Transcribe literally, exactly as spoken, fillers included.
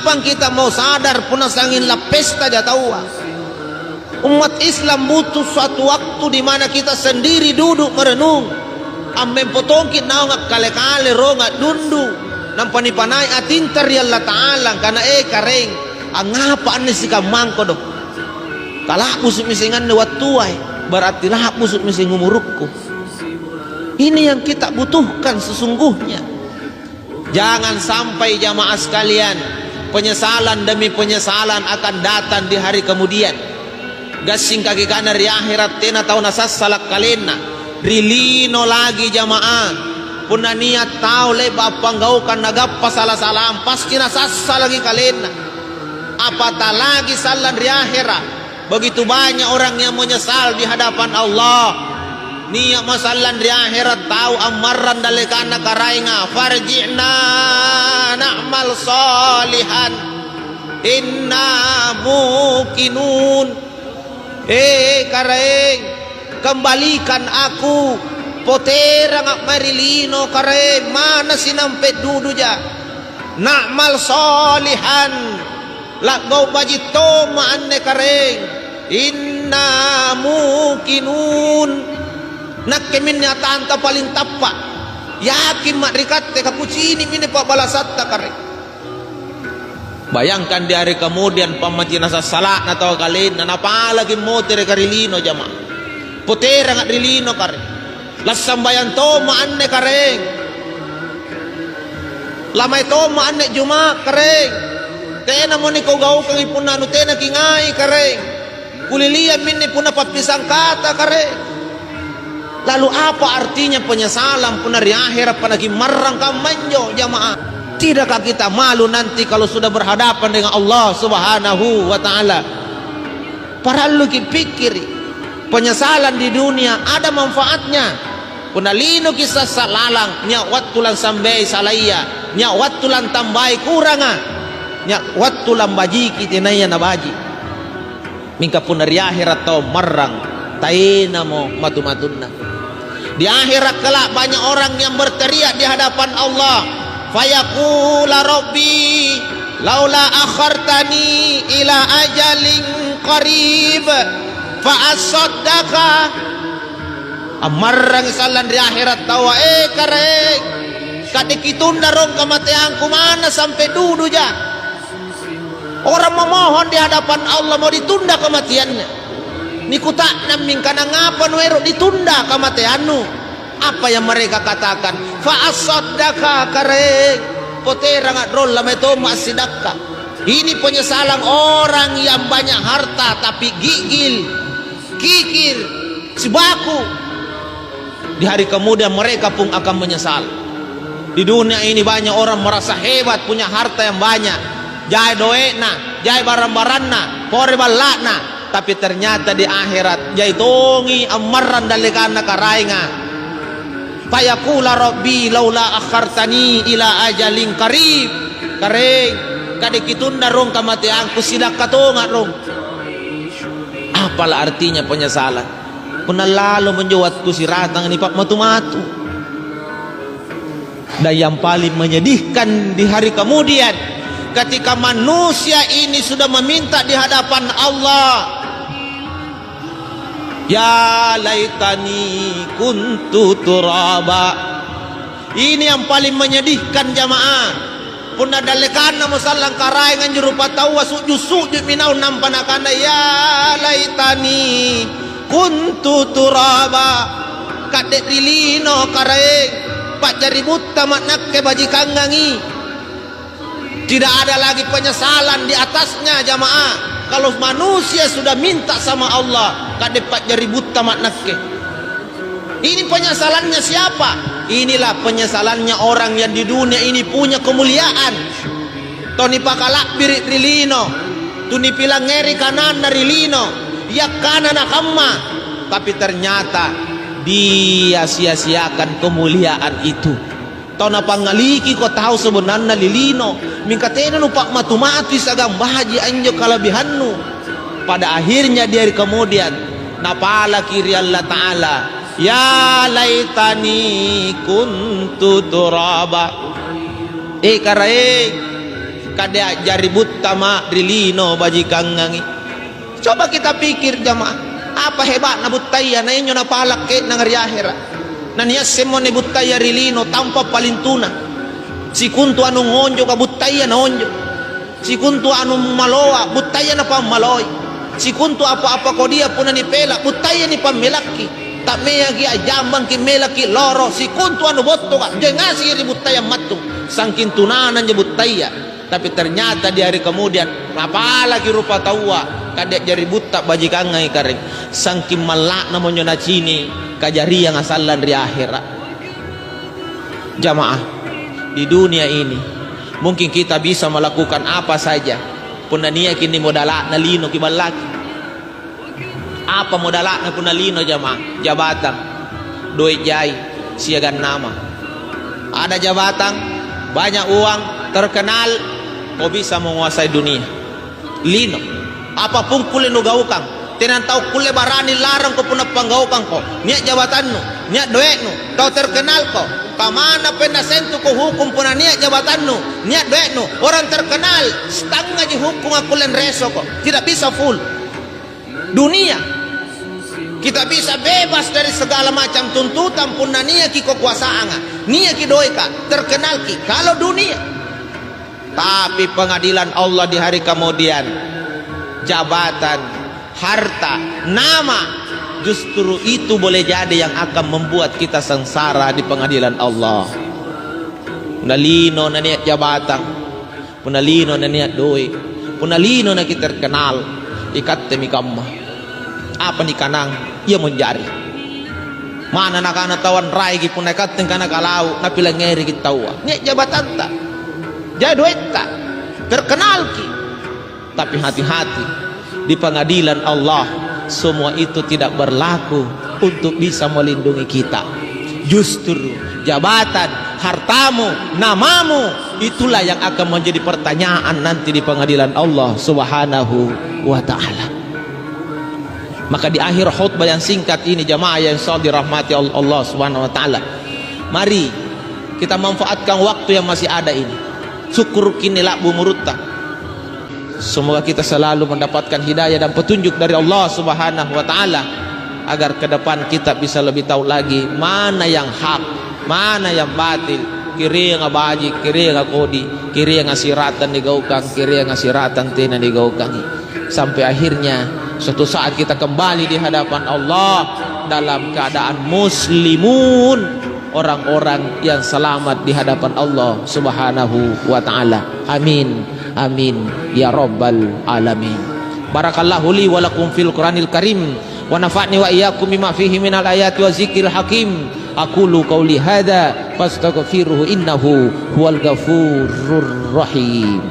Kapan kita mau sadar punna sangnging lappestaja taua? Ummat Islam butuh suatu waktu di mana kita sendiri duduk merenung. Ammempo tongki naung akkale-kale, rong, a'dundu, nampa nipanai atinta ri Allata'ala, angkana, "Eh, Karaeng, angngapa anne sikammangko do? Kala'busu'mi seng anne wattua, eh, berarti la'busu'mi seng umurukku." Ini yang kita butuhkan sesungguhnya. Jangan sampai, jamaah sekalian, penyesalan demi penyesalan akan datang di hari kemudian. Gassingkaki kana ri ahera' tena tau nasassala' kalenna. Ri lino lagi, jamaah. Punna nia' tau le'ba' appanggaukang nagappa sala-salang, pasti nasassalaki kalenna. Apatah lagi sallang ri ahera'. Begitu banyak orang yang menyesal di hadapan Allah. Nia'mo sallang ri ahera' tau ammarrang dallekanna Karaenga, "Farji'na na'mal shalihan inna muqinun." "Eh, Karaeng, kembalikan aku, poteranga' mae ri lino, Karaeng, manna sinampe' duduja. Na'mal shalihan, la'gau' baji' tomma' anne, Karaeng. Inna muqinun. Nakke minne atanta paling tappa'. Yakimma' ri Katte kakucini'mi anne pa'balasatta, Karaeng." Bayangkan, di hari kemudian pammacina sassala'na tau kalenna, napalaki motereka ri lino, jama. Poteranga' ri lino, Karaeng. Lassambayang tomma' anne, Karaeng. Lamae tomma' anne Juma', Karaeng. Tenamo nikugaukangi punna anu tena kingai, Karaeng. Kuliliang minne punna pappisangkata, Karaeng. Lalu apa artinya penyesalan punna ri ahera' panakimmarrang kammanjo, jamaah? Tidakkah kita malu nanti kalau sudah berhadapan dengan Allah Subhanahu wa Ta'ala? Paralluki' pikkiri'. Penyesalan di dunia ada manfaatnya. Punna linoki' sassa' lalang, nia' wattu lansambei salaya, nia' wattu lantambai kuranga, nia' wattu lambajiki tenaya nabaji'. Mingka punna ri ahera' tau marrang, taenamo matu-matunna. Di ahera' kala' banyak orang yang berteriak di hadapan Allah, "Fayaqula Rabbi, laula akhartani ila ajalin qarib, fa assaddaqa." Ammarrangi sallang ri ahera' taua, "Eh, Karaeng, ka'de' kitunda rong kamateangku manna sampe' duduja." Orang memohon di hadapan Allah mau ditunda kematiannya. Nikuta'nammi angkana, "Ngapa nuero' ditunda kamateannu?" Apa yang mereka katakan? "Fa assaddaqa, Karaeng, poteranga' rong lamae tomma' assidakka." Ini penyesalan orang yang banyak harta tapi gigil, kikir, sibaku. Di hari kemudian mereka pun akan menyesal. Di dunia ini banyak orang merasa hebat, punya harta yang banyak, jai doe'na, jai barang-baranna, pore balla'na, tapi ternyata di akhirat jai tongi ammarrang dallekanna Karaenga. Fayaqula Rabbi laula akhartani ila ajalin qarib. Karaeng, ka'de' kitunda rong kamateangku, sidakka tonga' rong. Apalah artinya penyesalan? Punna lalomo anjo wattu siratanga nipa'matu-matu. Dan yang paling menyedihkan di hari kemudian, ketika manusia ini sudah meminta di hadapan Allah, "Ya laitani kuntu turaba." Ini yang paling menyedihkan, jamaah. Punna dallekannamo sallang Karaeng anjo rupataua, su'ju'-su'ju'mi naung nampa nakana, "Ya laitani kuntu turaba." Ka'de' ri lino, Karaeng, pa'jari buttama' nakke bajikangangi. Tidak ada lagi penyesalan di atasnya, jamaah. Kalau manusia sudah minta sama Allah, ka'de' pa'jari buttama' nakke. Ini penyesalannya siapa? Inilah penyesalannya orang yang di dunia ini punya kemuliaan. Tau nipakala'biri' ri lino, tu nipilangngeri kananna ri lino, yakkana nakamma, tapi ternyata dia sia-siakan kemuliaan itu. Tau napangngalikiko tau sebenarna ri lino, mingka tena nupa'matu-matui siagang baji' anjo kalebihannu. Pada akhirnya dia kemudian napalaki ri Allata'ala, "Ya laitani kuntu turaba." Eh, Karaeng, Kade a'jari buttama' ri lino bajikangangi. Coba kita pikir, jama'ah, apa heba'na buttaya nainjo napala' ke'nanga ri ahera'. Naniassemmo anne buttaya ri lino tanpa palintuna. Sikontu anu ngonjoka buttaya naonjo. Sikontu anu maloa buttaya napammaloi. Sikontu apa-apa kodia punna nipela' buttaya nipammelakki. Ta'meaki a'jambangki melaki loro, sikontu anu bottoka, jai ngasiki ri buttaya ammattung, sangking tunananjo buttaya. Tapi ternyata di hari kemudian, napalaki rupa taua, kade a'jari butta bajikangangi karaeng, sangking malla'namo anjo nacini' kajarianga sallang ri ahera'. Jama'ah, di dunia ini, mungkin kita bisa melakukan apa saja, punna niaki modala'na lino kiballaki. Apa modala'na punna lino, jama'ah? Jabatan, doe' jai, siagang nama. Ada jabatan, banyak uang, terkenal, kau bisa menguasai dunia. Lino, apapun kulle nugaukang, tena tau kulle barani larangko punna panggaukangko. Nia' jabatannu, nia' doe'nu, tau terkenalko. Kamana penna sentuko hukum punna nia' jabatannu, nia' doe'nu, orang terkenal, setangngaji hukum akkulle nresoko, tidak bisa full. Dunia. Kita bisa bebas dari segala macam tuntutan punna niaki kekuasaanga, niaki doeka, terkenalki. Kalau dunia. Tapi pengadilan Allah di hari kemudian, jabatan, harta, nama, justru itu boleh jadi yang akan membuat kita sengsara di pengadilan Allah. Nalino nania' jabatan. Punna lino nania' doe', punna lino nakiterkenal, ikattemi kamma. Apa nikanang, iamo anjari. Mana nakana tau anraiki punna ikatte kana kalau, napilangngeriki taua. Nia' jabatanta, jai doetta, terkenalki. Tapi hati-hati, di pengadilan Allah, semua itu tidak berlaku untuk bisa melindungi kita. Justru jabatan, hartamu, namamu, itulah yang akan menjadi pertanyaan nanti di pengadilan Allah Subhanahu wa Ta'ala. Maka di akhir khutbah yang singkat ini, jamaah yang selalu dirahmati Allah Subhanahu wa Ta'ala, mari kita manfaatkan waktu yang masih ada ini. Sukkuruki la'bu umurutta. Semoga kita selalu mendapatkan hidayah dan petunjuk dari Allah Subhanahu wa Ta'ala, agar ke depan kita bisa lebih tahu lagi mana yang hak, mana yang batil, kirianga baji', kirianga kodi', kirianga siratang nigaukang, kirianga siratang tena nigaukangi. Sampai akhirnya suatu saat kita kembali di hadapan Allah dalam keadaan muslimun, orang-orang yang selamat di hadapan Allah Subhanahu wa Ta'ala. Amin. Amin ya rabbal alamin. Barakallahu li wa lakum fil Qur'anil Karim, wa nafa'ni wa iyyakum bima fihi minal ayati wa zikril hakim. Aqulu qauli hadza fastaghfiruhu innahu huwal ghafurur rahim.